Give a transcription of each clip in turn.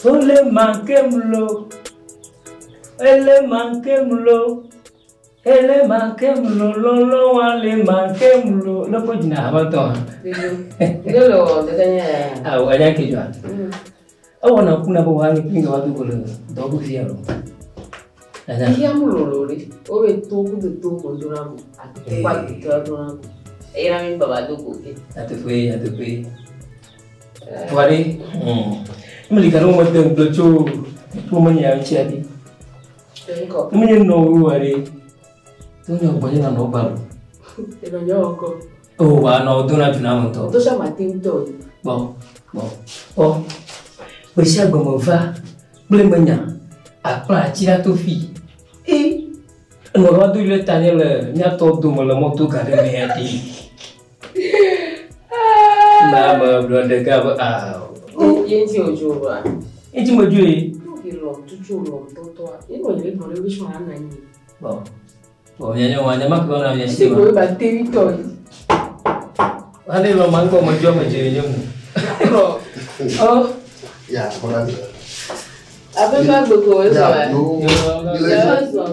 Ole manke mlo. Ele manke mlo. Ele manke mlo lolo wale manke mlo. Loko jina habato. Ne le wɔ keke nye ya. Awo anya kejwa. Awo na kuna bo wangi pinga wadu bolo. Dogu fiaro. Anya. Ihe mu lolo re. O be to ku de to ko dona ko. Ate kwa to dona ko. E ra mi baba do ko ke. Atufui, atufui. Tuare. Mli kanu mo de blocho. Mo nya nchi adi. Nko. Mo nye no ware. To nyo gbonye na no balo. E no nyo ko. O wa no do na juna mo to. To sha ma tin to. Bon, bon. Oh. Gbe sia gbe meva kple menya akpla atsi la to fi. E enɔ va do le ta nye le míatɔ dome le mɔto ga ɖe me ya ɖi. Na me gblɔ ɖeka be aa. Ye nti ojo ba. Eti me dzoe. No ke lo tutu lo to to. E no le gblɔ le wish ma na ni. Bon. Bon, mia nyɔ wa nye ma ke na mia si Se ma. ko ba te to. Ale lɔ ma ŋkɔ me dzɔ me dze nye mu. Lo. Oh. Ya, hola. Abe ma gbogbo o so. Ya, yo. Yo so.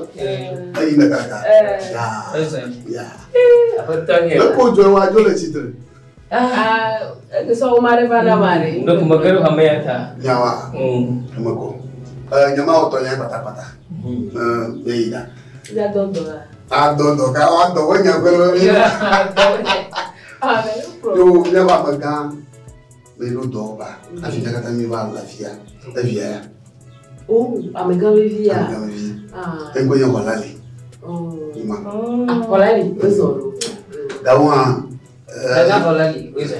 Ayi na kaka. Eh. Ya. Ezɛ. Ya. Aƒetɔ nye. Le ko jɔ wa jɔ le tsitre. Ah, so o ma re va na ma re. Ne kuma ge ɖe xɔme ya ta. Nyawa. Eme ko. Nyama wotɔ nya patapata. Eh, eyi da. Ya do do la. Adɔ dɔ ka wa dɔ wo nya gbɛlɛ mi. Ah, me pro. Yo miaba amegã me ɖo dɔ ba. Hafi mía katã mi va le afia. Evia ya. Oh, amegã vevi ya. Amegã vevi. Ah. Eŋkɔe nye Xɔlali. Oh. Ima. Ah, Xɔlali, wozɔ lo. Gawo hã. Dada Xɔlali, wozɔ.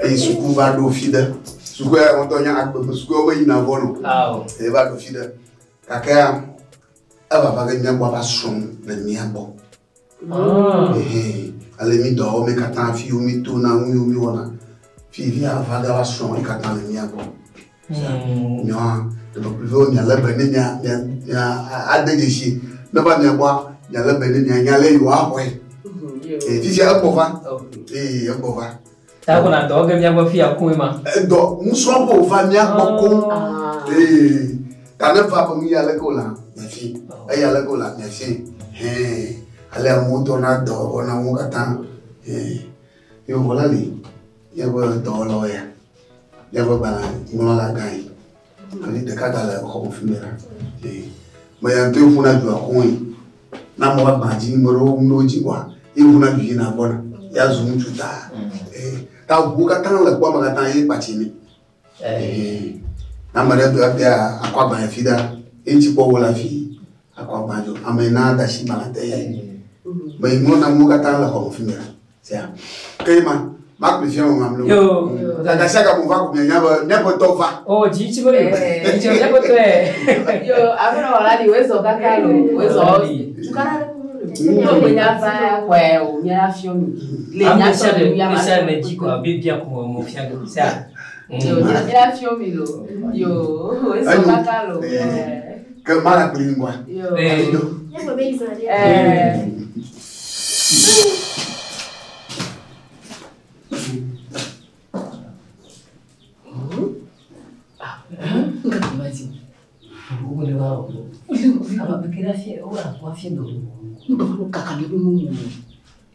Eyi suku va ɖo fi ɖe. Suku ya ŋutɔ nye agbe me suku ya meyina vɔ nɔ. Awo. Eye va ɖo fi ɖe. Gakea eva va ge mía gbɔ va srɔ̃ le mía gbɔ. Ah. Ehe. Ale mi dɔwɔwo mi katã fi yiwo mi tona nu yiwo mi wɔna. Fi via va ge va srɔ̃ yi katã le mía gbɔ. Miɔ ɖevekpliviwo mialé be ne mia mia mia ade dzesi ne va mia gbɔa mialé be ne mia nya le yewoaxɔe. Ee fifia egbɔ va. Ee egbɔ va. Ta kɔna dɔ ge mía gbɔ fi ya koe ma. Edɔ nusrɔ̃ƒe wòva mía gbɔ koŋ. Ee ta ne va be nu ya leke wòle miafi eya leke wòle miafi hɛn ale amewo dɔna dɔ wɔna wo katã hɛn yewo la li míaƒe dɔwɔlawo ya míaƒe gbalẽŋlɔla gã yi ali ɖeka ga le xɔ me fi mi la ee me ya ŋutɔ ƒuna dua koŋ yi ne amewo va gbã dzi me ɖewo ŋu ɖe wo dzi kɔa ye ƒuna du yina gbɔna ya zu ŋutsu ta ee ta ʋuwo katã le kpɔa me katã ye kpatsi mi ee ne ame ɖe do bia akɔ agbalẽ fi ɖa ye ŋuti kpɔ wo le afi akɔ agbalẽ dzo ame na da asi gbalẽ te ye me yi ŋlɔ na amewo katã le xɔ me fi mi la sia ke ye ma makpli fia me mamlɛwo Yo. gake sia gaƒo va ko mianya be míaƒe tɔ va. Oh, dzi tsi be dzi tsi míaƒe tɔe. Yo, abe Xɔlali, wozɔ kaka lo. Wozɔ. Tukara Yo me nya va kɔe o, mía fiɔ mi. Le Ame nya sia sɔ ɖe mi ya ame ma. sia ɖe dzi ko abe bia ko mo fia ge sia. Yo, mía fiɔ mi lo. Yo, wozɔ kaka lo. Ke mara kpli ŋgɔa. Yo. Eh.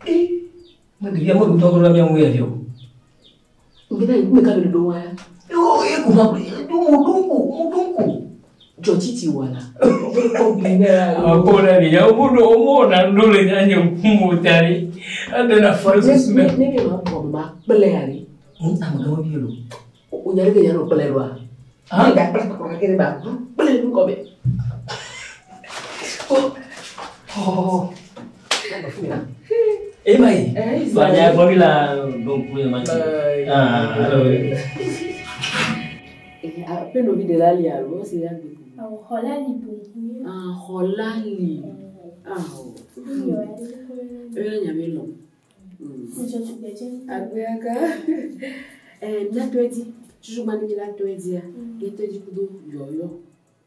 Eh. Ɖevia meɖu tɔgɔ ɖe mía ŋu ya o. Ngena me ɖo wa. Yo, ye ko ma ɖo mo ɖo ŋku, mo ɖo ŋku. Dzɔtsitsi wala. Ako ɖe ɖevia wo ɖo wo na ɖo le nya nye ŋkumo ta ɖi. Eɖe na fɔ ɖe susu me. Ne ne ma bɔ ma kple ya ɖe. Ame gãwo vi lo. O nya ɖe ke nya nɔ kple ɖoa. Ah. Ne ga kple kple kple ba kple nu kɔme. Oh. E mai. Banyak gua bilang dongku yang macam. Ah, halo. Aƒenɔvi ɖe la li alo esi ya gbe. Awɔ xɔla li boŋ. Ah, xɔla li. Awɔ. Eyɔ nyame lɔ. Agbeaka. Míatɔe dzi. Tutugbani mi la tɔe dzia. Míatɔe dzi kudo yɔyɔ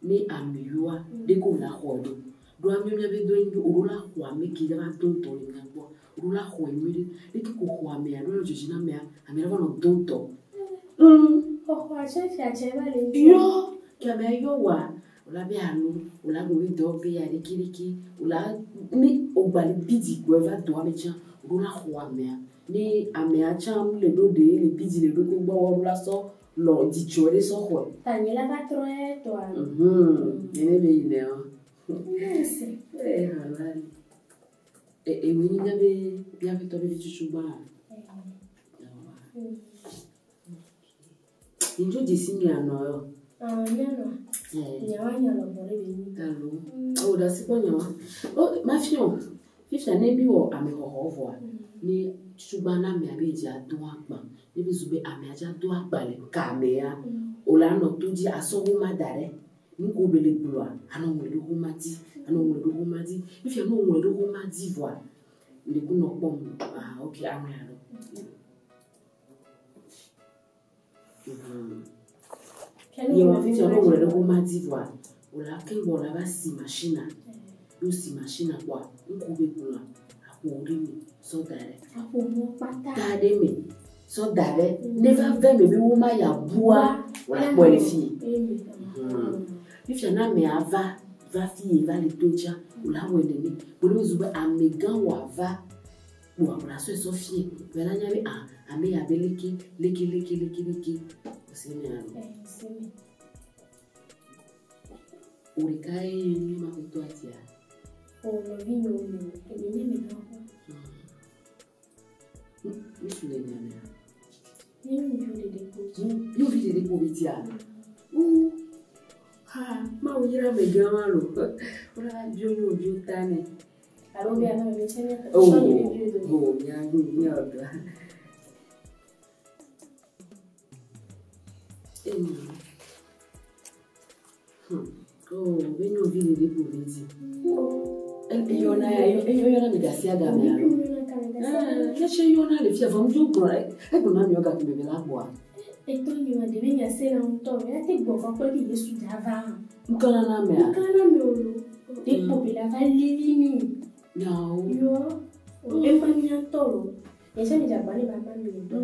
ne ameyoa ɖe ko la xɔ ɖo. Ɖo ame míabe do nyi be woɖo la xɔ ame ke va do ŋutɔ le mía gbɔ. Woɖo la xɔ nyuie ɖe. Leke ko xɔ amea ɖo le dzodzi na amea, amea va nɔ do ŋutɔ. Xɔxɔa tsɛ fia tsɛ va le ŋuti. Yɔ ke amea yɔ wa wòla be alo wòla gblɔ be dɔ be ya ɖekeɖeke wòla ne wògba le bidi gbɔ va dɔa me tsã wòɖo la xɔ amea ne amea tsã le ɖo ɖe le bidi le ɖokui gbɔ wɔ ɖo la sɔ lɔ dzidzɔ ɖe sɔ xɔe. Ta nye la va trɔ etɔa. Nene be yina o. Ne se. Ee hã la e ewe nyi míabe míaƒe tɔ be vi tsutsu gbã. Ndzo dzesi mia nɔ yɔ. Ah, nye nɔ. Nyawa nya lɔbɔ ɖe be nyi. Alo. O da si kpɔ nyawa. O mafiɔ. Fifia ne mi wɔ amexɔxɔ vɔa, ne tsutsugba na amea be dzi ado agba. Ne be zu be amea dzi ado agba le kamea, wòle anɔ to dzi asɔ woma da ɖe. Nu ko be le gblɔa, anɔ ŋlɔe ɖo woma dzi, anɔ ŋlɔe ɖo woma dzi. Fifia ne wòŋlɔe ɖo woma dzi vɔa, ŋɖeku nɔ kpɔm. Ah, ok, aŋlɔe alo. Yewa fifia ne wòŋlɔe ɖo woma dzi vɔa, wòle ake gbɔ la va si machine. Ne wosi machine kpɔa, ŋku be gblɔa, aƒo ɖe me sɔ da ɖe. Aƒo mɔ kpata. Ta ɖe me sɔ da ɖe. Ne va ve me be woma ya bua, wòle akpɔe le fie. Fifia ne amea va va fie va le to tsã, wòle awɔe nene. Wòle be zu be amegã wòava kpoa wòle asɔe sɔ fie. Wòle anya be ah ame ya be leke leke leke leke leke. Ose mea lo. Wò ɖeka ye nye ma ƒe toa dzia? O nɔvinyewo le o. Enye nye amegã ƒe. Ŋutsu le mia mea? Nye nyɔnuviwo ɖeɖe kpo dzi. Nyɔnuvi ɖeɖe kpo be dzia? Uu. Ha, Mawu yra amegã ma lo. Wòle va bio nyɔnuviwo ta nɛ. Alo be ame be tsɛ míatɔ. Oh, Tsɔ nye ɖeviwo dome. oh, mía mía dɔ. Oh, be nyɔnuvi ɖeɖe kpo be dzi. Eyɔna ya, eyɔna mi gasia game alo? Ah, ne tse yɔna le fia vɔ ŋdzo gblɔ egblɔ na miɔ gake me be la gbɔa. Etɔ nye ma ɖevi nya se na ŋutɔ me ate gbɔ va kpɔ be Yesu dza va hã. Ŋkana na mea? Ŋkana na me o lo. Ɖe kpo be la va lili mi. Nyawo. Yɔ. Ema mia tɔ lo. Nye tsɛ mi dze agba ne ba ma mi le dɔ.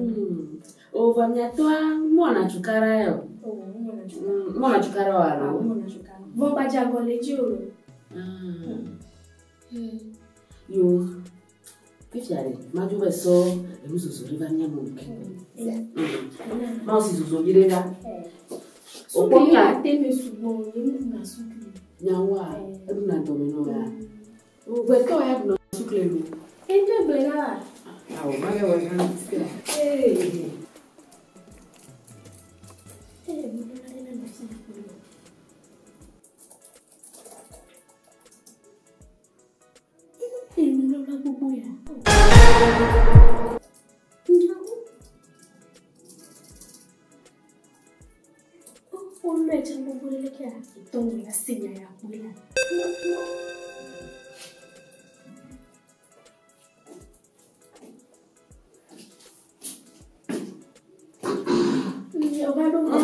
O va mia tɔa mɔna tukara yɔ. O mɔna tukara. Mɔna tukara wa alo? Mɔna tukara. Vɔ gbadza gɔ le dzi o lo. Yo. Fifia ɖe, madzo be sɔ enu zozo ɖe va mía me ke. Mawo si zozo vi ɖe va. Sukli ya te me sugbɔ, nye mu ɖuna sukli. Nyawoa, eɖuna dɔme nɔ ya. O gbɛtɔ ya ɖuna sukli lo. Ŋutɔ gblɔe na wa. Awɔ, ma bɛ wɔ na mi. Ee. Ele nu ɖe na nɔ fi kpo. Enu lɔlɔ gbogbo ya. Wolɔ etsa gbogbo ɖe leke ya, etɔ nye la se nya ya kpoe la. Ova ɖo vɔ.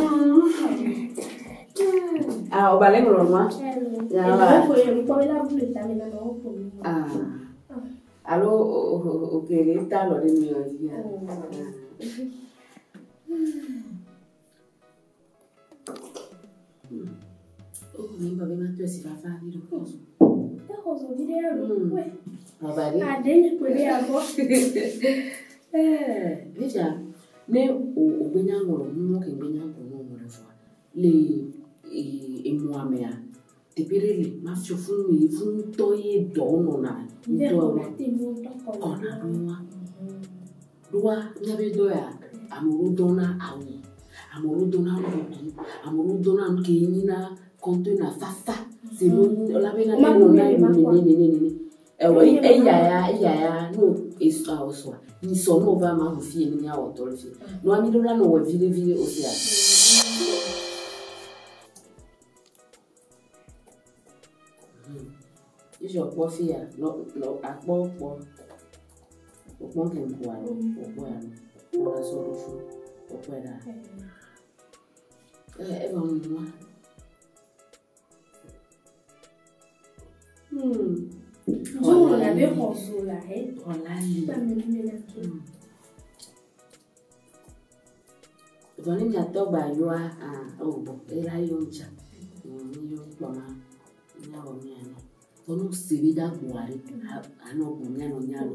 Ah, o ba le ŋlɔ nua? Ya va. Ƒo ye nukpɔ be la bu le tame na ma woƒo nu. Ah. Alo o kele ta lɔ ɖe miɔ dzi ya. Oh, ne ba be ma tɔ si fafa vi ɖo. Exɔ zɔ vi ɖe ya lo. Wɛ. Aba ɖe. Aɖe nye kpe ɖe ya gbɔ. Eh, fifia ne o o gbe nya ŋlɔ nu ke gbe nya ŋlɔ nu ŋlɔ vɔa le emɔa mea teƒe ɖe li mafiɔ funu yi funu tɔ ye dɔwo nɔna Ndé ŋutɔ kɔna wa te nu ŋutɔ kɔna. kɔna ɖoa ɖoa míabe dɔ ya amewo dɔna awu amewo dɔna nuɖuɖu amewo dɔna nu ke nyina kɔntena fafa si nu la bena ne nɔna nenenenene ɛwɔ eya ya eya ya no esɔ awɔ sɔa nyisɔ no va ma ho fie ne miawɔ dɔ le fie nua mi ɖo la nɔ wɔ viɖe viɖe o sia. Israel kpɔ fia lɔ lɔ akpɔ kpɔ okpɔ keŋkua lo okpɔ ya lo wòle sɔ ɖo fu okpɔe ɖa ɛ evɔ nua. Dzo la be xɔ zo la he. Xɔ la li. Kpa me nu me na ke. Vɔ ne miatɔ gba yɔa, ah, oh bon, ela yɔ ŋtsa. Mi yɔ kpɔma, miawɔ mia ne. Vɔ ne wose be ɖa gbɔa ɖe, anɔ gbɔ mianɔ nya lo.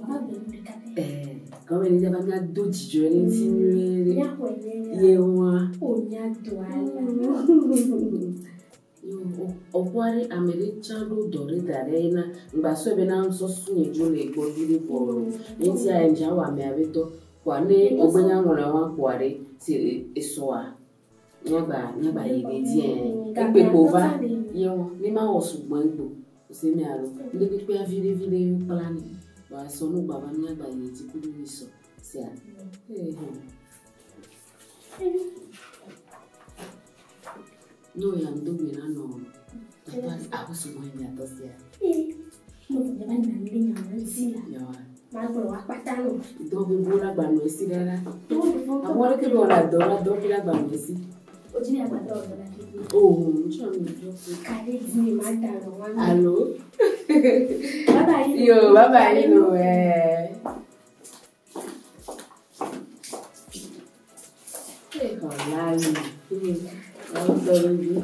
Va gbe nu ɖeka pɛ. Eh, gɔme ne dzaba miado dzidzɔ ɖe ŋuti nyuie ɖe. Míaxɔe nyuie. Ye wa. O míadoa la. Ɔƒua ɖe ame ɖe tsã ɖo dɔ ɖe da ɖe na ŋgba sɔe bena ŋsɔsu nye dzo le gbɔ vi ɖe vɔ o. Ŋutia ŋdza wɔ amea be tɔ. Kpoa ne wogbe nya ŋlɔ wa kpoa ɖe si esɔa míagba míagba yi ɖe dzi ɛ. Ekpe kpo va ye wɔ ne ma wɔ sugbɔ egbo ose mi alo ne kpekpea viɖe viɖe ye kpla ne. Wa sɔ nu gba va míagba yi dzi kudo mi sɔ sia. Ne o ya ŋdo gbe na nɔ tata awo sugbɔ yi miatɔ sia. Ee, mo fɔ va nɔ anyi ɖe nyawo ŋuti la. Yawa. Magblɔ wa kpata nɔ. Dɔ gbogbo la gba nɔ esi ɖe la. To ɖe Ame aɖeke be wɔna dɔ la dɔ fi la gba nɔ esi. O dzi mi agbadɔ wɔ la fi. Oh, ŋutsu mi dɔ. Ka ɖe dzi mi ma da lɔ wa. Alo. Bye bye. Yo, bye bye lo eh. Eh, hola. Awo tɔ ɖe dzi.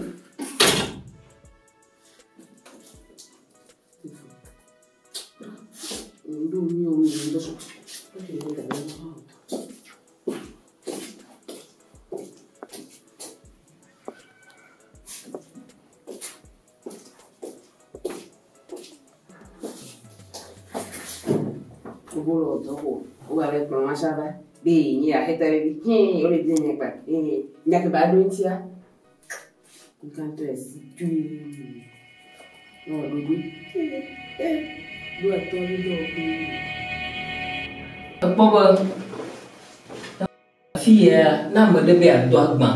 Ŋɖo mi o mi ŋdɔ. Wogolo dɔ ko wogale kplɔ ma sava be nye axeta ɖe bi hɛn wole di nye kpa ee nyake ba ɖo ŋutia nkantɔ esi tui wɔ ɖoɖoe ee ɖo etɔ ɖe dɔ ko Ekpɔ be afi ya ne ame ɖe be yeado agbã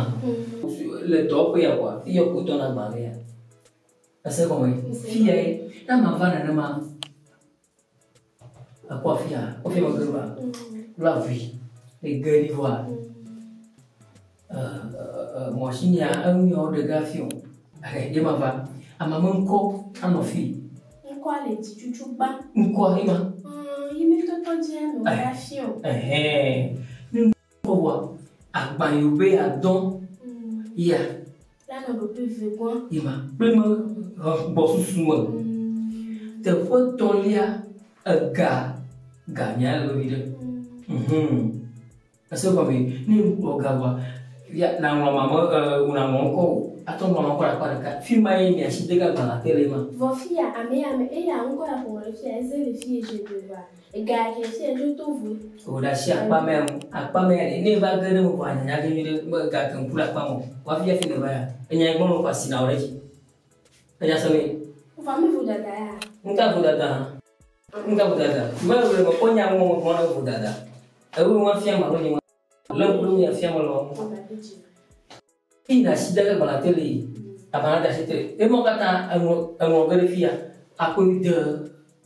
le dɔwɔƒe ya kɔa, fi ya ko wodɔna agbã le ya. Ese gɔme? Fi ya ye ne amea va nenema ekpɔ afi ya, ekpɔ fi ya me ge ɖoa, ɖo avui le ge ɖi vɔa mɔshini ya enu ya woɖe ge hafi o. Ehe ye ma va. Amea me ŋkɔ anɔ fi. Ŋkɔa le dzi tsutsu gbã. Ŋkɔa ye ma. Yi mi tɔtɔ dzia nɔ la fi o. Ɛhɛn. Ne ŋkɔ vɔa agbã yi wo be yeadɔ ya. La nɔ ɖoƒe ve gbɔ. Ye ma kple me gbɔsusu me. Teƒe tɔlia ega ga nya le vevi ɖe. Ese gɔme ne wɔ ga vɔa ya naŋlɔ mame naŋlɔ ŋkɔ o atɔ ŋlɔ ŋkɔ ɖe akpa ɖeka. Fi ma ye miasi de ge agbalẽ te le ma. Vɔ fi ya ame ya me eya ŋkɔ ya ƒo ɖe fi ya eze le fi ye dze be va. Ega ke fi ya dzo to voe. O ɖe asi akpa mea ŋu akpa mea ɖe ne va ge ɖe me vɔa nyanya ge nyuie ɖe be ga ke ŋku le akpa me o. Vɔ hafi hafi ne va ya enya yi gbɔ me kɔ asi na wɔ ɖe dzi. Enya se me. Vɔ ame vodada ya. Ŋka vodada hã. Ŋka vodada. Me le me kpɔ nya ŋu me gbɔ ne vodada. Ewo ŋu afia ma alo nye ŋu. Le ŋku ɖe ŋu afia me le wɔm. Fi na asi de ge agbalẽ te le yi. Agbalẽ de asi te. Emɔ katã eŋlɔ eŋlɔ ge ɖe fi ya akɔe de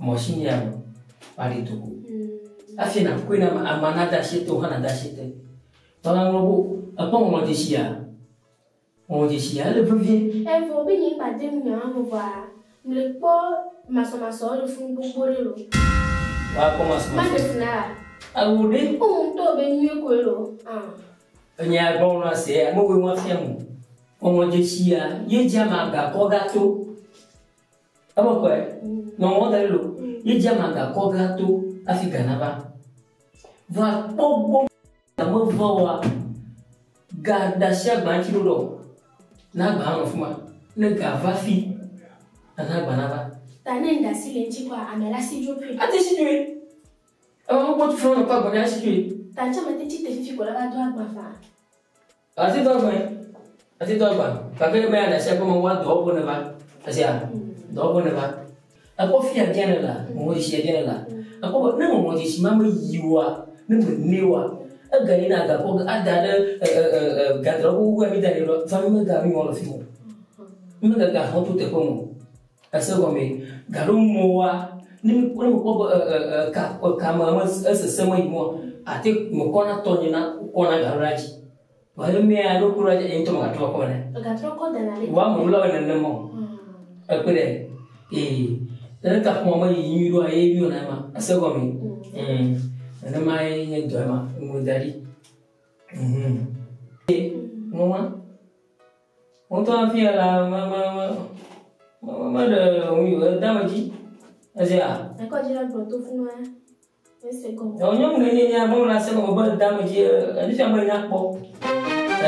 mɔshini ya me. Va ɖe do go. Hafi na kɔe na ama na de asi te o hã na de asi te. Tɔla ŋlɔ bo ekpɔ ŋlɔ dzesi ya. Ŋlɔ dzesi ya ele vevie. Evɔ be nye ŋgba de nu nyawo me vɔa mle kpɔ masɔmasɔ le fún gbogbo ɖe lo. Wa kpɔ masɔmasɔ. Ma ɖe fu na ya. Awu ɖe. O ŋutɔ be nyuie koe lo. Ah. Enya gbɔ ŋlɔ ase ya mewoe ŋu afia mo. Ŋlɔ dzesi ya ye dzi ama gakɔ gato. Eme kɔe. Ŋɔŋlɔ da ɖe lo. Ye dzi ama gakɔ gato hafi ga nava. Vɔa kpɔ gbɔ ame va wa ga da asi agba ŋuti ɖo ɖɔ. Na agba nɔ fi ma. Ne ga va fi nana agba nava. Ta ne ŋda si le ŋuti kɔa ame la si dzo ƒe. Ate si dzoe. Ame mekpɔ tu funa nɔ kɔ agba ne asi dzoe. Ta ŋtsɛ mete tsi te fifi ko la va do agba fa. Ati do agba. Ati do agba. Gake me ya da asi akpa me wa dɔwɔƒe ne va. Esia dɔwɔƒe ne va. Ekpɔ fi ya dzia ne la, ŋlɔ dzesi ya dzia ne la. Ekpɔ be ne ŋlɔ dzesi ma me yi oa, ne me ne oa, ega yina gakɔ ada ɖe gadrɔ gbogbo ya mi da ɖe ɖo. Fa mi me ga mi wɔ le fi mo. Mi me ga xɔ to teƒe mo. Ese gɔme gaɖo mɔa ne mi ne me kpɔ be ka ka me me esese me yi moa ate me kɔna tɔ nye na kɔna gaɖo la dzi. Vɔ ne mea ne ku ɖe dzi ŋutɔ me gatrɔ kɔ ne. Gatrɔ kɔ dana ɖe. Wa me wula nenema o. Ekpe ɖe ee ne kaƒomɔ me yi nyui ɖoa ye mi wɔna ema ese gɔme. Nenema ye nye dɔ ema ŋlɔ da ɖi. Nua. Ŋutɔ hafi la me me me me me ɖe ŋu yi o dame dzi. Ezia. Ekɔ dzi la gblɔ to funu ya. Ese gɔme. Ɔ nyɔnu ɖe nye nya be la se gɔme be dame dzi enu sia me nya kpɔ.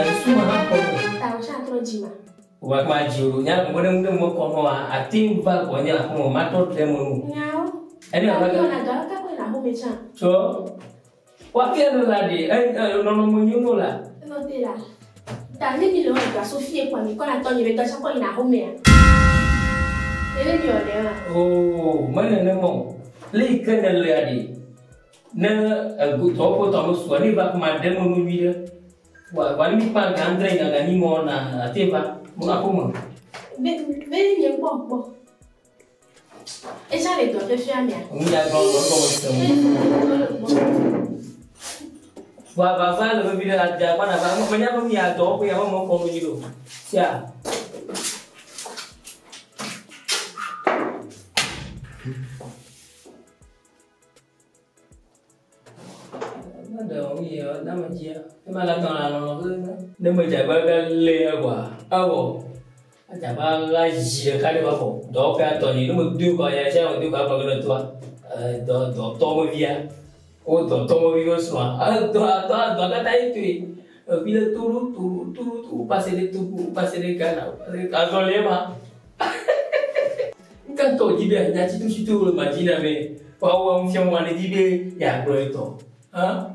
Susu me hã kpɔ. Ta o tsa trɔ dzi ma. Wa ma dzi o nya gɔme ɖe ŋu ɖe me kɔ nɔ ate ŋu va gbɔ nye aƒe me ma tɔ ɖe me nu. Nyawo. Ene Ta ava mi ge. wɔna dɔ aleke koe le axome tsã. Tsɔ. Wa fia nu la ɖe e nɔnɔme nyo no la. Enɔ te la. Ta ne mi le wɔna dɔa so fie kpɔa mi kɔna tɔ nye be dɔ tsã kɔ yina axomea. Nene mi wɔ ɖe wa. Oo me nenema o. Le yi ke ne lea ɖe ne ego dɔwɔƒe tɔ me sua ne va ma ɖe me nu nyui ɖe. Wa wa ne mi kpa ga andre nya ga nyi mɔ na ate va mo aƒe me. Be be nye kpɔ kpɔ. Etsã le dɔ fefea mea. Nu ya gblɔ gblɔ gɔme se mo. Wa va va le vevi ɖe adza gbana va me nya be mi ya dɔwɔƒe ya me me kɔ nu nyui ɖo. Sia. Me ɖe ŋu yi dame dzia. Ema la tɔ la lɔlɔ ke ne me dze agbagba ge lé egbɔa ewɔ. Adzagba la zi ɖeka ɖe va vɔ. Dɔwɔƒea tɔ nye ne me do kɔ ya sia me do kɔ agblɔ ge ne toa dɔ dɔtɔ me via. Wo dɔtɔ me vi wo srɔ̃a. Edɔ dɔ dɔ katã ye toe. Evi le to ɖo to ɖo to ɖo to passe ɖe Togo, passe ɖe Ghana, passe ɖe azɔli ma. Ŋka tɔ dzi be nya tsitotsito le ma dzi na be woawo ŋu fiam wa ne dzi be yeagblɔ etɔ. Hã?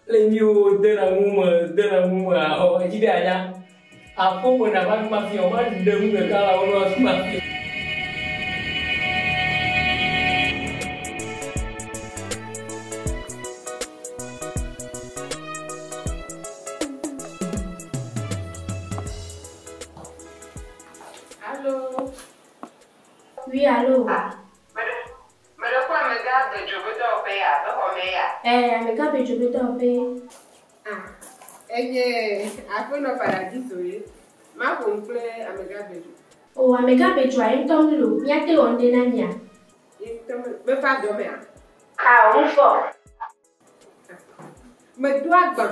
Le miwo dena ŋu me dena ŋu me ahɔ edzi be anya. Aƒe me na va fi ma fia wo ma ɖe ŋu ɖeka la wo ɖo afi ma fia. Allô? Oui, allô. Ah, meɖe kɔ amegã be dzo be dɔwɔƒe ya, be xɔme ya. Amegã be dzo be dɔwɔƒe. Ah, enye aƒenɔ paradiso ye. Maƒo nu kple amegã be dzo. O, amegã be dzoa ye ŋutɔ mi lo. Míate wɔ ŋɖe na mia. Ye ŋutɔ me mefa dɔ mea? Ah, ŋufɔ. Medo agbã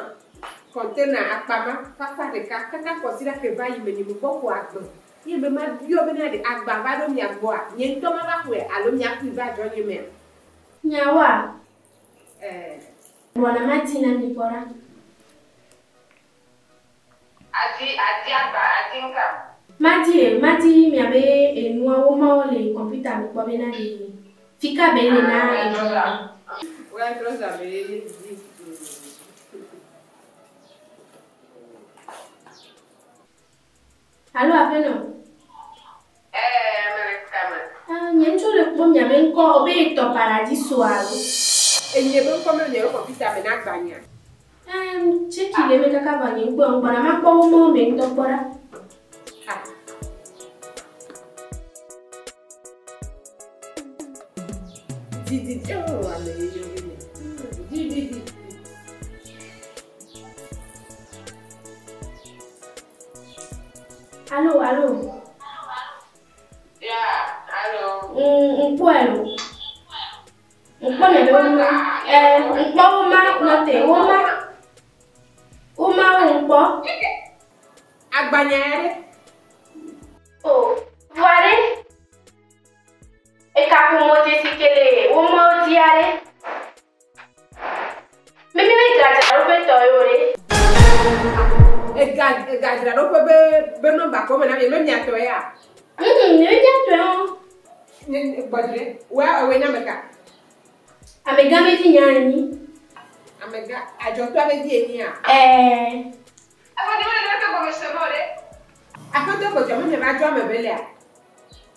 kɔntena akpama fafa ɖeka kaka kɔsi ɖe ke va yi me nye me gbɔ xɔ agbã. Ye be ma biɔ bena ɖe agba va ɖo mia gbɔa, nye ŋutɔ ma va xɔe alo miakui va dzɔ nye mea? Nyawoa? Wɔna ma di na mi kpɔ ɖa. Adi adi agba adi ŋka. Ma di ma di miabe enuawo mawo le kɔmputa me kpɔ bena ɖe fika be le na edzo. Wɛ trɔza be di. Allô, aƒenɔ. Mele kame. Ah, nye ŋutsu le kpɔ miabe ŋkɔ o be tɔ paradiso alo. Enye be ŋkɔ mele miabe kɔmputa me na agbanya. Tseki le me kaka va nye ŋkpɔ ŋgbɔna ma kpɔ wo mɔ me ŋutɔ kpɔ ɖa. Ah. Di di di oh ame ye yɔ be nye. Di di di. Allô, allô. Ya, allô. Ŋkpɔe lo. Ŋkpɔ miabe wo ma. Ŋkpɔ wo ma nɔte wo ma. Wo ma wo ŋkpɔ. Agbanya ya ɖe. O, vɔa ɖe. Ekaƒomɔ dzesi ke le wo mawo dzia ɖe. Mími be gadzraɖoƒe tɔ ye o ɖe. Ega egadzraɖoƒe be be nɔmba kɔ me na mi me miatɔ ya. Nye be miatɔe hã. Nye gbɔdzi ɖe. Woa ewoe nye ameka. Amegã be vi nya anyi. Amegã adzɔtɔa be vi enyia. Aƒetɔ me ɖe ke gɔme se mɔ ɖe. Aƒetɔ gbɔdzɔ me me va dzɔ ame be lea.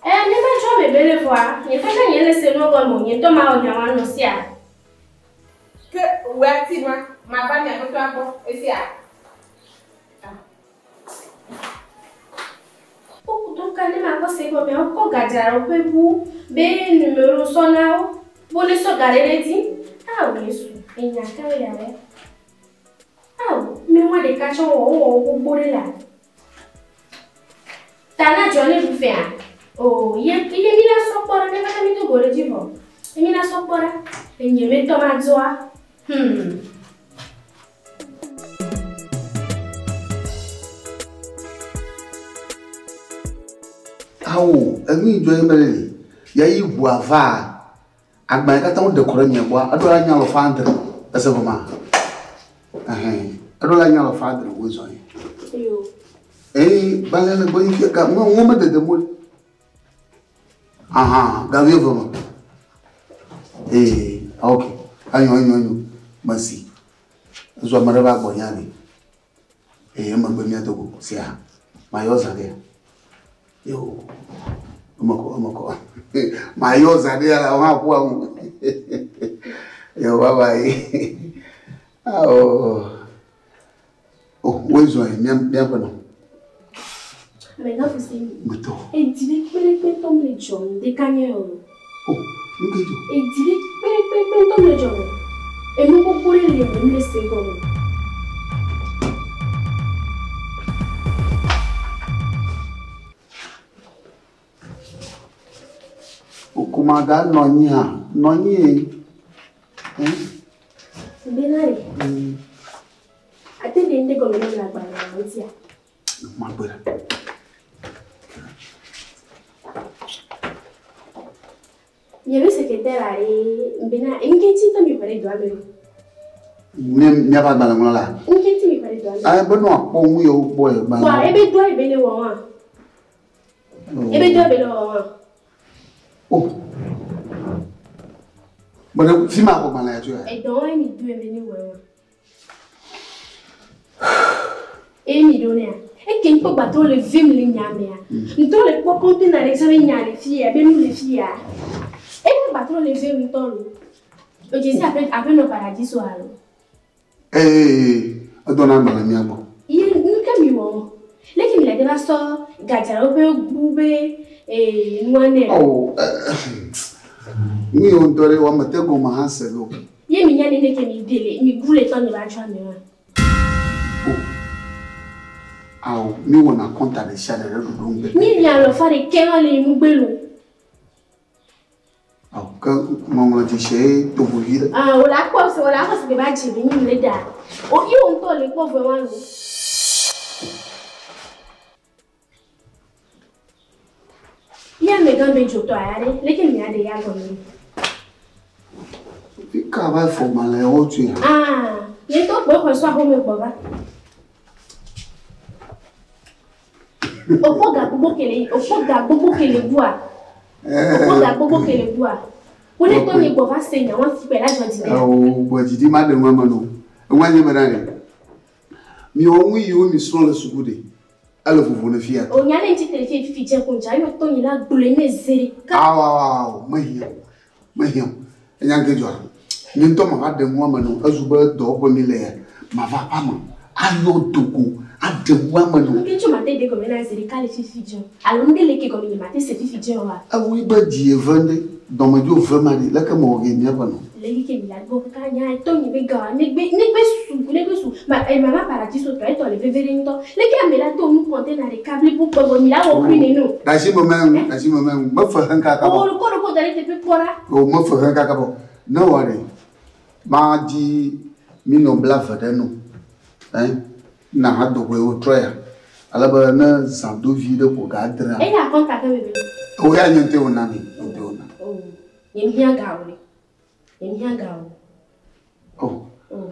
Ne va dzɔ ame be le vɔa, nye kaka nye le se nua gɔme o, nye ŋutɔ ma wɔ nya wa nɔ sia. Ke woa ti nua, ma va mia aƒetɔa gbɔ esia. Donc, ne ma kɔ se gɔme, wokɔ gadzraɖoƒe ʋu be numero sɔ na wo, bo ne sɔ ga ɖe ɖe dzi. Awo Yesu, enya ka ya wɛ. Awo, mi wa ɖeka tsɔ wɔ wowɔ wo gbogbo ɖe la. Ta na dzɔ ne ɖu fea. O, ye ye mi la sɔ kpɔ ɖa, ne kaka mi do go ɖe dzi vɔ. Ye mi la sɔ kpɔ ɖa. Enye me tɔ ma dzɔa. Awo, enu dzɔ ye mele ya yi ʋua va agbalẽ katã woɖe kɔ ɖe mia gbɔa, eɖo la nye alɔfa adre. Ese gɔmea? Ɛhɛn, eɖo la nye alɔfa adre woe zɔ ye. Yo. Ee, gbalẽ le gbɔnye fia ga ŋu ŋu medede mo. Aha, gavi eve me. Ee, ok. Enyo, enyo, enyo. Mesi. Ezu ame ɖe va gbɔnye ali. Ee, emegbe míado go sia. Mayɔ zã ɖea. Yo. Emekɔ, emekɔ. Mayɔ zã ɖea la, wohã ƒua ŋu. Yo, bye bye. Awo. Oh, woe zɔ yi mía míaƒe nɔ. Amegã Fuseni. Metɔ. Edi ɖe kpeɖekpe tɔ mele dzɔm ɖeka nye o. Oh, nu ke dzɔ. Edi ɖe kpeɖekpe tɔ mele dzɔm. Enu gbogbo ɖe li me mele se gɔme. Okumaga nɔ anyi hã, nɔ anyi ye. Bena ɖe. Ate ɖe ŋɖe gɔme na mi le agbalẽa ŋutia? Magbe ɖe. Miabe secrétaire ɖe bena ŋke ŋuti ŋutɔ mi xɔ ɖe dɔa me ɖo. Mía míaƒe agbalẽŋlɔla. Ŋke ŋuti mi xɔ ɖe dɔa me. Ayi be ne wòakpɔ nu yewo gbɔ ye Kɔa gbalẽ. ebe dɔa ebe ne wɔ wa. Ebe dɔa ebe ne wɔ wa. Oh. Bene fi ma xɔ gbalẽ ya tso ya. Edɔ wa mi do ebe ne wɔ wa. Eye mi ɖo nea. Eke ŋkpɔ gbatɔ le vim le nya mea. Ŋutɔ le kpɔ kɔntena ɖe tsã be nya le fi ya, be nu le fi ya. Eye gbatɔ le vim ŋutɔ lo. O dze si aƒe aƒenɔ paradiso alo. Ee, edɔ na agbalẽ mía gbɔ. Ye nu ke mi wɔ. Leke mi le te va sɔ gadzraɖoƒe ƒe bu be nua nɛ. Oh, nu yiwo ŋutɔ ɖe wɔme te gɔme hã se ɖo. Ye mi nya nene ke mi de le mi gu le tɔ mi va dzɔ ame wa. Awo, mi wɔna kɔnta ɖe sia ɖe ɖe ɖoɖo ŋu. Mi nya alɔfa ɖe ke hã le nugbe lo. Awo, ke ŋɔŋlɔdzesi ye to vovi ɖe. Ah, wòle akpɔ se wòle akpɔ se be va dze be nyi le da. O ye wo ŋutɔ le kpɔ vɔ wa lo. Ye amegã be dzotɔ aya ɖe, leke mia ɖe ya gɔme. Fi ka va fɔ gbalẽwo tsoe hã? Ah, nye ŋutɔ kpɔ exɔ sɔ axome gbɔ va. Okpɔ ga gbogbo ke le, okpɔ ga gbogbo ke le bua. Okpɔ ga gbogbo ke le bua. Wo ne tɔ nye gbɔ va se nya wa fi kpe la dzɔ dzi ɖe. Awo, gbɔ dzi ɖi ma ɖe ŋua me no. Eŋua nye me ɖa ɖe. Miwɔ nu yiwo mi srɔ̃ le suku ɖe. Ele vovo ne fia. O nya ne ŋuti te fi fifi dze ko ŋdza yɔ tɔ nye la gblɔe ne ze ɖeka. Awo, awo, awo, mehiã o. Mehiã o. Enya ke dzɔa. Nye ŋutɔ mava ɖe ŋua me no. Ezu be dɔwɔƒe mi le ya. Mava aƒea me. Ayɔ dogo. Aɖe ŋua me no. Nke tso mate ɖe gɔme na ze ɖeka le fifi dze o. Alo ŋɖe le ke gɔme nye mate se fifi dze oa. Ewu be dzi eve ŋɖe. Dɔmedzo ve ma ɖi. Leke mewɔ ge míaƒe nɔ. Le yi ke mi la gbɔ kaka nya tɔ nye be ga negbe negbe su negbe su. Ma mama paradiso tɔ etɔ le veve ɖe ŋutɔ. Leke ame la to nu kɔntena ɖeka blibo gbɔgbɔ mi la wɔ kui ne no. Ɖasi me mɛ ŋu, ɖasi me mɛ ŋu. Mefe hem kaka bɔ. O kɔ ɖo ko da ɖe teƒe kpɔ ɖa. O mefe hem kaka bɔ. Ne wɔ ɖe, ma dzi miliɔn blaeve ɖe no. Na ha dogoe wotrɔ ya. Ale be ne zã do vi ɖe ko ga adrea. Eya kɔnta ke bebe. O ya nye ŋutɔe wòna mi, nye ŋutɔe wòna. O, nye mihiã ga o le. Nye mihiã ga o. O. O.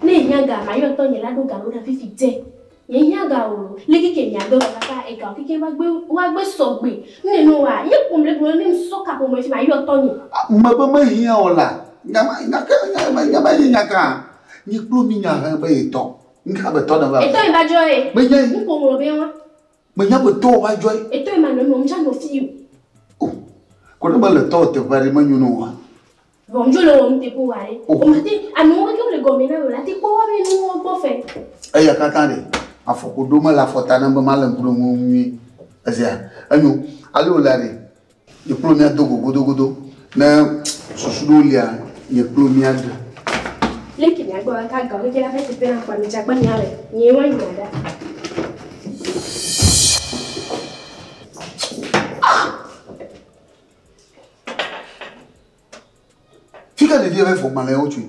Ne hiã ga, ma yɔ tɔ nye la ɖo ga ɖo ɖa fifi dze. Nye hiã ga o. Le keke mia gbɔ kaka ega o keke wagbe sɔgbe. Ne no wa, ye ƒom le gblɔ ne ŋsɔ kaƒomɔ fi ma yɔ tɔ nye. Me be mehiã o la. Nyama, nyaka, nyama, nyama ye nyaka. Nye kplo mi nya he be ye tɔ. Nka be tɔ ne va. Etɔ ye va dzɔ ye. Menya ye. Ŋko ŋlɔ be wa. Menya be tɔ va dzɔ ye. Etɔ ye ma nɔ eme, ŋdza nɔ fi o. O. Ko ne be le tɔ teƒe aɖe menyo ne oa. Vɔ ŋdzo le wɔ nuteƒe wa ɖe. O. O ma te, amewo kekeŋ le gɔme na wò la te kpɔ woabe nuwo gbɔ fɛ. Eya katã ɖe, afɔku ɖo mele afɔta ne be male ŋku ɖe ŋu nyuie. Ezea, enyo, ale wòle ɖe, nye kplo mía do go godogodo. Ne susu ɖewo lia, nye kplo mía ɖe. Leke mía gbɔ kaka gawo keke la ƒe teƒe na kpɔ ame dzagba mía le. Nye wa nya ɖa. Fika ɖevia va fɔ gbalẽwo tsoe?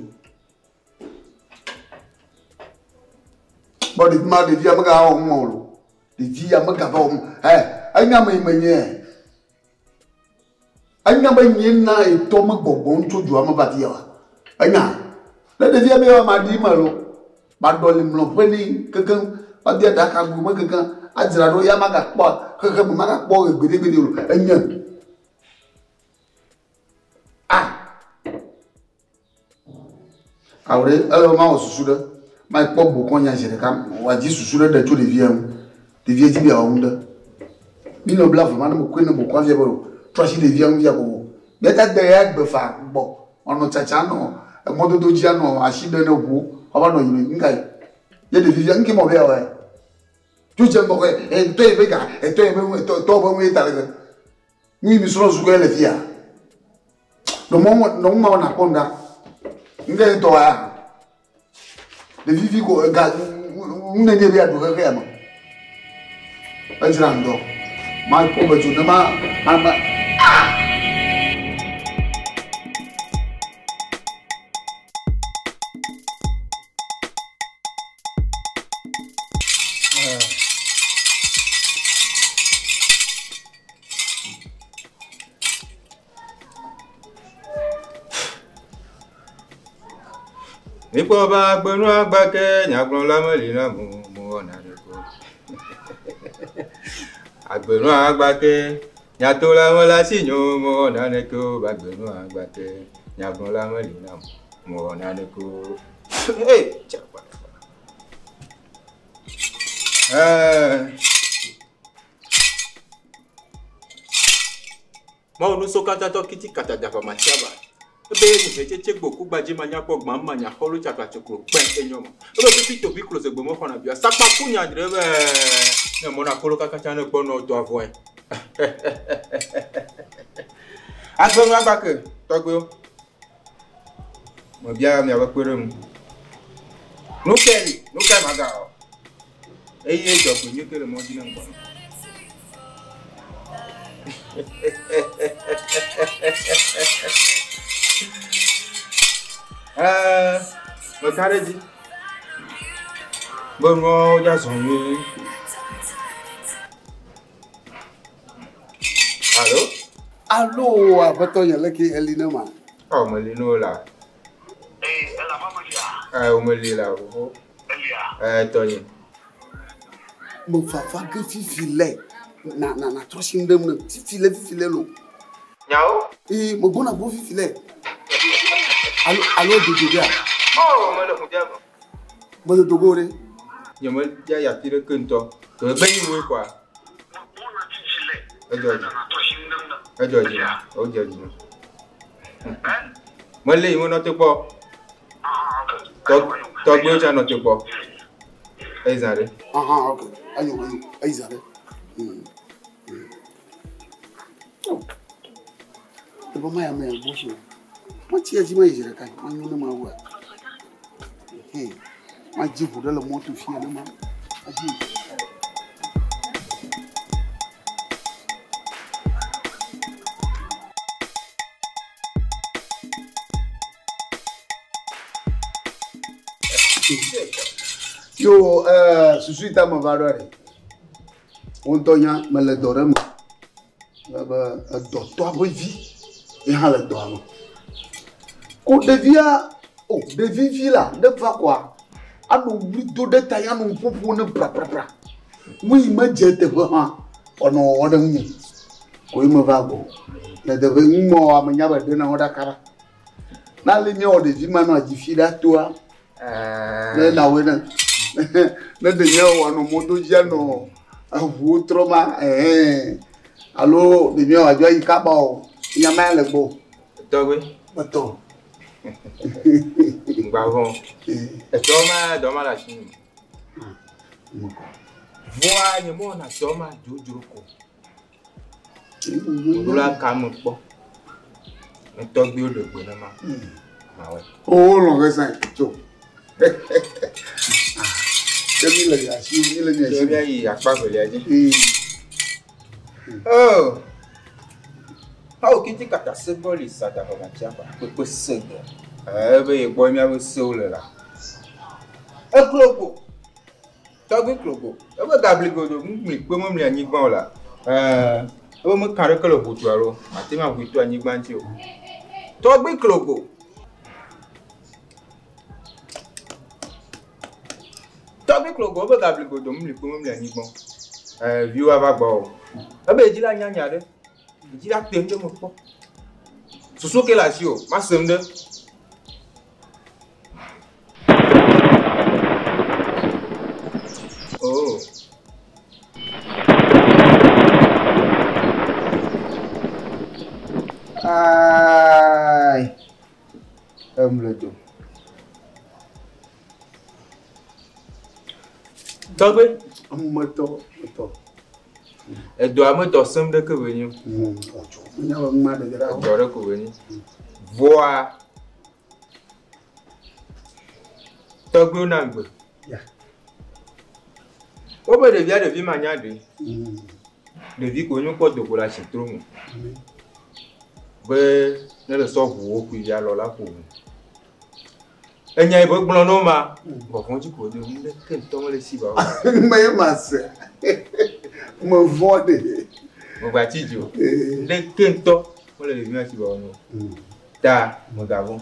Bɔ ɖevi ma ɖevia megawɔ nu ma o lo. Ɖevia megava wɔ nu. Enya me menye. Enya be nye na etɔ me gbɔgbɔm tso dzoa me va fi ya wa. Enya. Ne ɖevia be wa ma ɖi me lo. Ma ɖɔ li mlɔ ƒe ni kekeŋ. Ma bia ɖaka go me kekeŋ. Adzra ɖo ya magakpɔ xexe me magakpɔ gbeɖegbeɖe o. Enye. Ah. Awo ɖe ele be mawɔ susu ɖe. Mayi kpɔ bokɔ nya zi ɖeka. Wòadzi susu ɖe ɖe tso ɖevia ŋu. Ɖevia dzi be yeawɔ nu ɖe. Mi nɔ bla ve ma ne me koe ne bokɔ afia be o. Trɔ asi ɖevia ŋu fia ko. Míata de ya gbe fa gbɔ. Wòanɔ tsatsa nɔ emɔdodo dzi anɔ asi ɖe ne ʋuwo. Woava nɔ yime. Ŋka yi. Ye ɖevi fia ŋke mɔ be yeawɔe. Tso dze ŋgɔ kɔe. Etɔ yi be ga. Etɔ yi be ŋu. Etɔ be ŋu ye ta le ke. Nu yi mi srɔ̃ zu ke le fia. Nɔ mɔ nɔ ŋu ma wɔ nakpɔ nu ɖa. Ŋke ye tɔ ya. Ɖevi vi ko ega nu nenie be yeaɖu xexe ya me. Edzra ŋdɔ. Ma kpɔ be tso ne ma ma ma. Mikpɔ be agbenu agbake nyagblɔla meli na mo mo wɔna ɖe ko. Agbenu agbake nyatola mele asi nyo mo wɔna ɖe ko. Agbenu agbake nyagblɔla meli na mo mo wɔna ɖe ko. Hey, tsakpa. Mawu nusɔkatãtɔ kiti kata dava matiava. Ebe ye nu hetsetse gbo ku gbadzi manyakpɔ gbã manya xɔlu tsakla tsoklo kpɛ enyo ma. Ebe fifi tobi klo zegbe me xɔna bia sakpa ku nya dre be ne mɔna kolo kaka tsa ne gbɔ nɔ dɔ avɔe. Agbenu agbake tɔgbewo. Me bia miabe kpe ɖe ŋu. Nu ke li, nu ke maga o. Eye dzɔgbe nyui ke le mɔ dzi ne ŋgbɔ. Meka ɖe dzi be nuawo dza zɔ nyuie. Alo? Alo, aƒetɔ nye leke eli ne ma? Ɔ, meli no la. Ee, meli la fofo. Ee, tɔnye. Me fafa ge fifi le. Na na na trɔ si ŋɖem ne fifi le fifi le lo. Nyawo? Ee, me gbɔna gbɔ fifi le. Alo alo dodo ɖea? Ɔ, mele ŋu dze me. Mele dogo ɖe. Nye me dze ya fi ɖe ke ŋutɔ. Ke be yi woe kɔa. Edzɔ dzi. Edzɔ dzi. O dze dzi. Mele yi me nɔ te kpɔ. Tɔgbewo tsa nɔ te kpɔ. Eyi zã ɖe. Aha, ok. Ayo, ayo. Eyi zã ɖe. Ebe ma ya me ya gbɔ so. Ma tsi edzi ma yi zi ɖeka. Ma nyo ne ma wua. Ma dzi ʋu ɖe le mɔto fia ne ma. Adzi. Yo, susu yi ta me va ɖoa ɖe. Wo ŋutɔ nya mele dɔ ɖe me. Ebe edɔtɔa ƒe vi ye hã le dɔa me. Ko ɖevia, o ɖevi vi la, ne va koa, anɔ wli do ɖe ta ya nɔ ƒoƒo ne praprapra. Nu yi medze teƒe hã, wòanɔ wɔwɔ ɖe ŋunye. Ko ye meva gbɔ. Le teƒe nu mɔ ame nya be ɖe na wo ɖaka ɖa. Na le míawɔ ɖevi ma nɔ adzi fi ɖa toa. Ne nawoe ne. Ne ɖe míawɔ anɔ mɔdo dzi anɔ eʋuwo trɔ ma, ɛhɛn. Alo ɖe míawɔ adzɔ ayi kaba o. Nya ma le gbɔ. Tɔgbe. Metɔ. Ŋgba vɔ̃. Etɔ ma dɔ ma le asi nu. Vɔa nye mɔ na tɔ ma dzodzro ko. Ɖo la ka me kpɔ. Ne tɔgbewo ɖe gbe ne ma. Mawɔe. O lɔ̃ ge sãe tso. Ke mi le asi, mi le mi asi. Ke mi ayi akpa velia dzi. Oh. Awo kiti kata segbɔ li sada baba tsiaba kpekpe segbe. Ebe ye gbɔ miabe sewo le la. Eklogo. Tɔgbi klogo. Ebe gabli godo ŋmli kpe memli anyigba o la. Ɛɛ, ebe meka ɖeke le ʋutu alo mate ma ʋui to anyigba ŋuti o. Tɔgbi Klogbo. Tɔgbi Klogbo ebe gabli godo mli kpo memli anyigba o. Ɛɛ, viwo ava gbɔ o. Ebe edzi la nyanya ɖe. Edzi la tem ɖe me kpɔ. Susu ke le asi o, masem ɖe. Oh. Ai. Emle do. Tɔgbe. Ametɔ, metɔ. Edɔa me dɔ sem ɖeke be nyo. Ɔtsɔ. Nya be ŋma ɖe ɖe. Edɔ ɖe ko be nyo. Vɔa. Tɔgbewo na gbe. Ya. Wobe ɖevia ɖevi ma nya ɖe. Ɖevi ko nyo kpɔ dogo le asitro me. Be ne le sɔ ʋuwo kui via lɔ la ƒo ʋu. Enya yi be gblɔ no ma. Vɔvɔ̃ dzi ko de nu ɖe ke ŋutɔ mele si ba o. Me ma se. Me vɔ̃ ɖe. Megba tsi dzi o. Ɖe ke ŋutɔ mele ɖevi ma si ba o no. Ta megavɔ̃.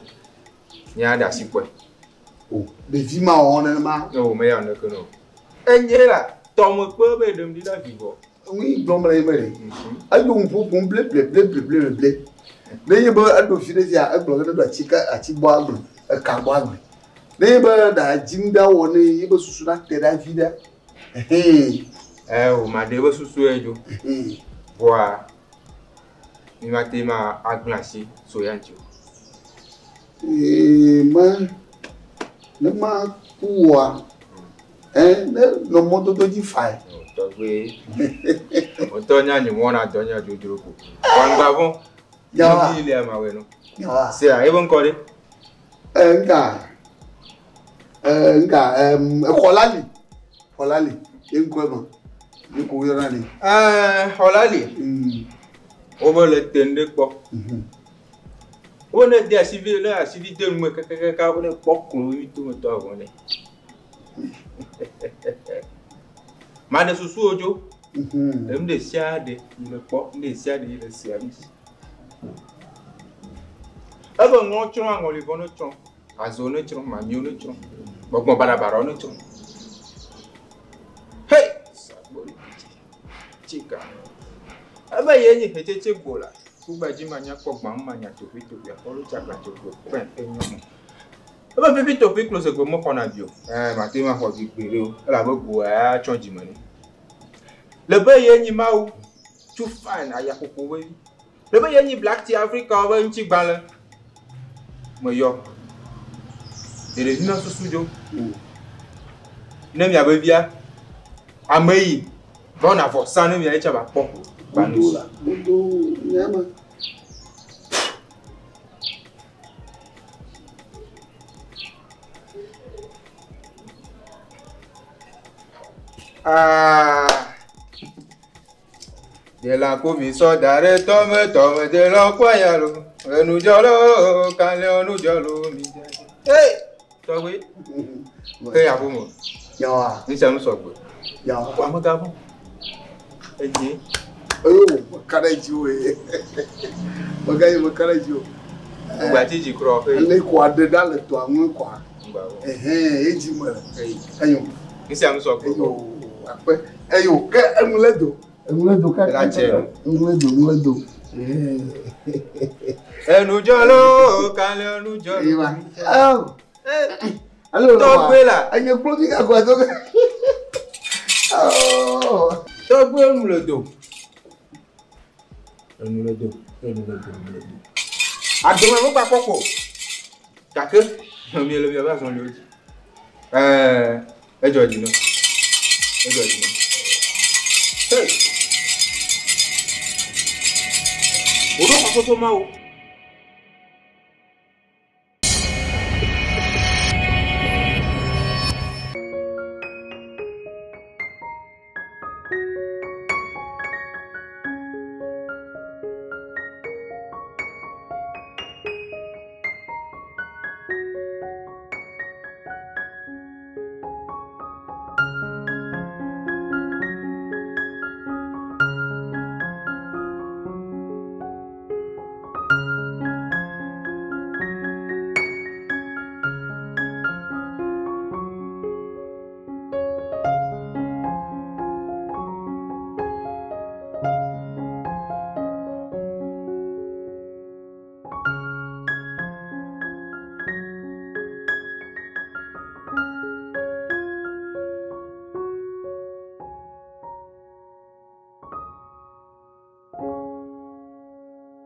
Nye aɖe asi kpɔe. O, ɖevi ma wɔ nenema. Ne wo meya neke no. Enye la tɔme kpe be ɖem ɖi la vivɔ. Ŋui gblɔm le eme ɖe. Eyo ŋu ƒoƒom ble ble ble ble ble ble. Ne nye be eɖo fi ɖe fia, egblɔ ge ne ɖo atsi ke atsi gbɔ agblɔ, eka gbɔ agblɔ. Ne nye be ɖa dzi ɖa wɔ ne ye be susu na te ɖa vi ɖa. Ehee. Ɛ o ma ɖe be susu ye dzo. Vɔa mi ma te ma agblẽ asi so ya ŋuti o. Ee me ne ma ku wɔa, ɛ ne nɔ mɔdodo dzi fae. Tɔgbe. Ŋutɔ nya nye mɔ na dɔ nya dzodzro ko. Wangba vɔ. Yawa. Yi le ama wɛ no. Yawa. Sea ebe ŋkɔ ɖe. Ɛ nka. Ɛ nka ɛm xɔlali. Xɔlali. Ye ŋkɔe ma. Ye ko yɔna li. Ɛ xɔlali. Wobe le te ŋɖe kpɔ. Wo ne de asivi ne asivi de nume kakakaka wo ne kpɔ klo yi to me tɔ avɔ ne. Ma ɖe susu wo dzo. Enu ɖe sia ɖe yi le kpɔ, nu ɖe sia ɖe yi le sia ŋuti. Ebe ŋɔ tsrɔ̃ aŋɔlivɔ ne tsrɔ̃, azo ne tsrɔ̃, mamiwo ne tsrɔ̃, gbɔgbɔ baɖabaɖawo ne tsrɔ̃. Hei! Sagbori tsika. Ebe ye nyi hetsetse gbo la. Kugba dzi ma nya kpɔ gbã ma nya toƒe toƒe akɔlo tsakla tsoklo pɛn enyo mo. Ebe fifi toƒe klo se gbe mo xɔna vi o. Ɛ mate ma xɔ vi gbe ɖe o. Elabe go ya tsɔ dzi me ne. Le be ye nyi Mawu tsu fine ayaƒoƒo be vi. Le be ye nyi Black Tea Africa be ŋutigbalẽ. Me yɔ. Ɖevi ma susu dzo. Ne miabe via ame yi va wɔna vɔsa ne mia etsa ba kpɔ. Godo la, godo nyama. Ah. De la komi sɔ da ɖe tɔme tɔme de la kɔ ya lo. Enu dzɔ lo, kalẽ enu dzɔ lo mi dze. Hey, tɔgbi. Ke ya ƒome. Yawa. Nu sia nu sɔgbe. Yawa. Wò amegã vɔ. Edzi. Eyo, meka ɖe dzi wo ye. Meka yi meka ɖe dzi wo. Ŋgba tsi dzi krɔ. Ne kɔ aɖe ɖa le tɔa ŋu kɔa. Ŋgba vɔ. Ehɛn, edzi me le. Eyo. Nu sia nu sɔgbe. Eyo, akpe. Eyo, ke enu le do. Enu le do kaka. La tse. Enu le do, enu le do. Enu dzɔ lo, kalẽ enu dzɔ lo. Eyi ma. Awo. Alo. Tɔgbe la. Enye kplo vi kakɔ do. Oh. Tɔgbe enu le do. Enu le do, enu le do, enu le do. Adome me gba kpɔkpɔ. Gake mi le miaƒe azɔliwo dzi. Ɛɛ, edzɔ dzi na. Edzɔ dzi na. Hey. Woɖo xɔxɔxɔ ma wo.